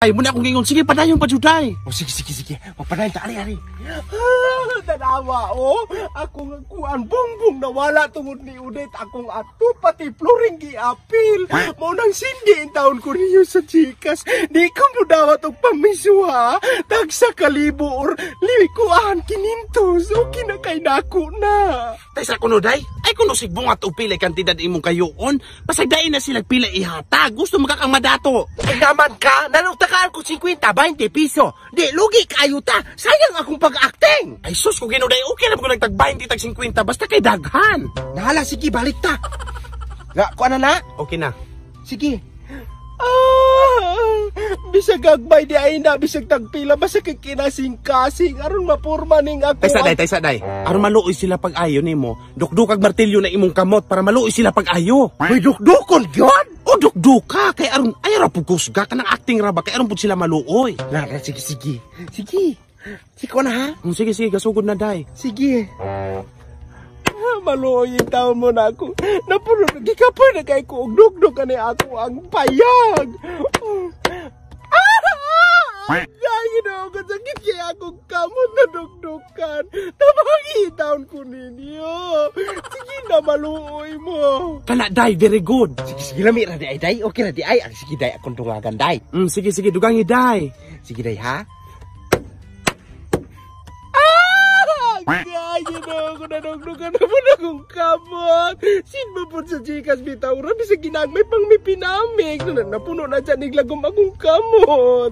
Ay, muna akong gingon. Sige, padayon pa jud, day. O sige, sige, sige. Magpadayon ta, ari, ari. Ah, tanawa, oh. Akong kuan bongbong nawala tungod ni Udet. Akong ato pati flooring giapil. Mao nang sindi in taon ko niyo sa GCash. Di ko mo dawat og pamiso, ha. Tagsa kalibo or likuan 500. Okay na kay nako na. Taysa kuno, day. Ay kuno sigbungat og pila kantidad imong kayoon. Pasag dain na sila pila ihatag. Gusto makakang madato. Ay naman ka, nanong takaan ko 50, 20 piso. Di, lugi kayo ta. Sayang akong pag-acting. Ay sus ko Ginoo, day, okay na ko nagtag 20 tag 50 basta kay daghan. Nahala, sige, balik ta. Nga, kuha na na. Okay na. Sige. Ah, bisag agbay di ay na, bisag tagpila, basta kay kinasing-kasing, aron mapurma ning ako. Taysa day, taysa day. Aron maluoy sila pag ayo nimo, dukdukag martilyo na imong kamot para maluoy sila pag ayo. Uy, dukdukon, gyud! O dukduka kay aron ay ra pud kusga kanang acting ra ba kay aron pud sila maluoy. Lara, sige, sige. Sige. Sige ko na, ha? Sige sige, gasugod na, day. Sige. Ah, maluoy yung taon mo na ako. Napuno, gikapoy na kay ko. Dugdug ka ni ako ang payag. Ah! Ay, Ginoo ko, sakit kaya akong kamot na dugdukan. Tabangi taon ko ninyo. Sige na, maluoy mo. Kana day, very good. Sige, sige, lami ra di ay, day. Okay ra di ay. Ang sige, day, akong dungagan, day. Sige sige, dugangi, day. Sige, day, ha? Ah! Ay, Ginoo ko, nadugdugan na mo na akong kamot. Sin mo po sa GCash bitaw ra bisag ginagmay pang may pinamig. Napuno na dyan iglagom akong kamot.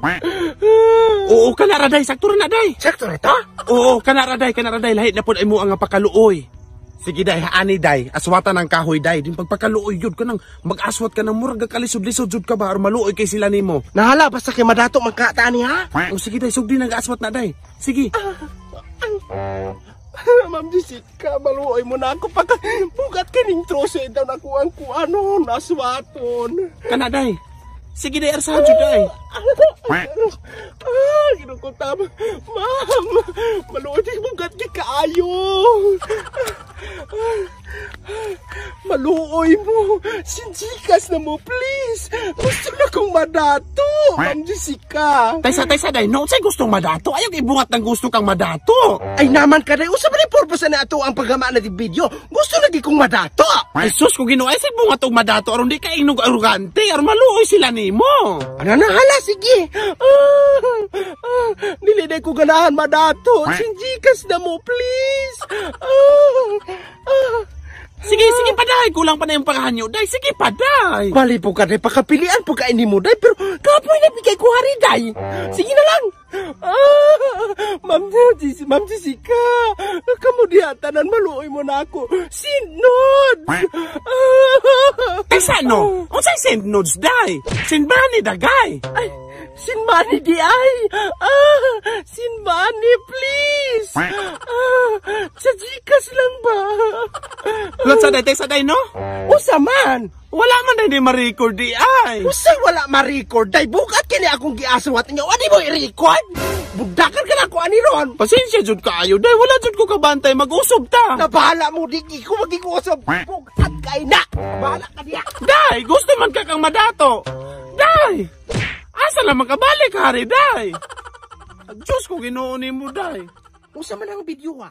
Oo, kana ra day, sakto ra na, day. Sakto ra to? Oo, kana ra day, kana ra day, lahi na pud ay mo ang pakaluoy. Sige day, haani day, aswatan ang kahoy, day. Din pagpakaluoy yun ka nang mag-aswat ka nang murag kalisod-lisod jud ka ba aron maluoy kay sila nimo. Nahala, basta kay madato man ka ni, ha? O sige day, sugdi nang aswat na, day. Sige. Ma'am Jessica, maluoy mo na ako pagka bugat kining troso daw na kuang kuano naswaton. Kana day. Sige day, arsahan jud, day. Ah, Ginoo ko tama. Ma'am, maluoy di bugat gi kaayo. Maluoy mo. Sinjikas na mo, please. Gusto na kong madato, Ma'am Jessica. Taysa taysa day, no, say gustong madato. Ayaw ibuhat ng gusto kang madato. Ay naman ka day, usa ba ni purpose na ato ang paggama na di video? Gusto na di kong madato. Ay sus ko Ginoo, ay say bungat og madato aron di ka ingnog arugante, aron maluoy sila nimo. Ano na, hala, sige. Ah, ah, dili day ko ganahan madato. Sinjikas na mo, please. Ah, ah. Sige, sige pa day, kulang pa na yung paghanyo, day. Sige pa day. Bali po ka day, pakapilian po ka ini mo, day, pero kapoy na bigay ko hari, day. Sige na lang. Ah, Ma'am Jessica, Ma'am Jessica, kamo diha tanan maluoy mo na ako. Sinod. Ah. Taysa no, unsay send nudes, day? Send money dagay. Ay, send money di ay. Ah, send money, please. Ah, sa GCash lang ba? Latsa day, taysa day no? Usa man. Wala man day di ma-record di ay. Usay wala ma-record, day? Bukat kini akong giaswat niya. Wadi mo i-record? Budakan ka na ako ani ron. Pasensya jud kaayo, day, wala jud ko kabantay, mag-usob ta. Nabahala mo, di ko magigusog. Bukat kay na. Bahala ka diya. Day, gusto man ka kang madato. Day, asa lang makabalik hari, day? Diyos ko Ginoo nimo, day. Usa man ang video, ha.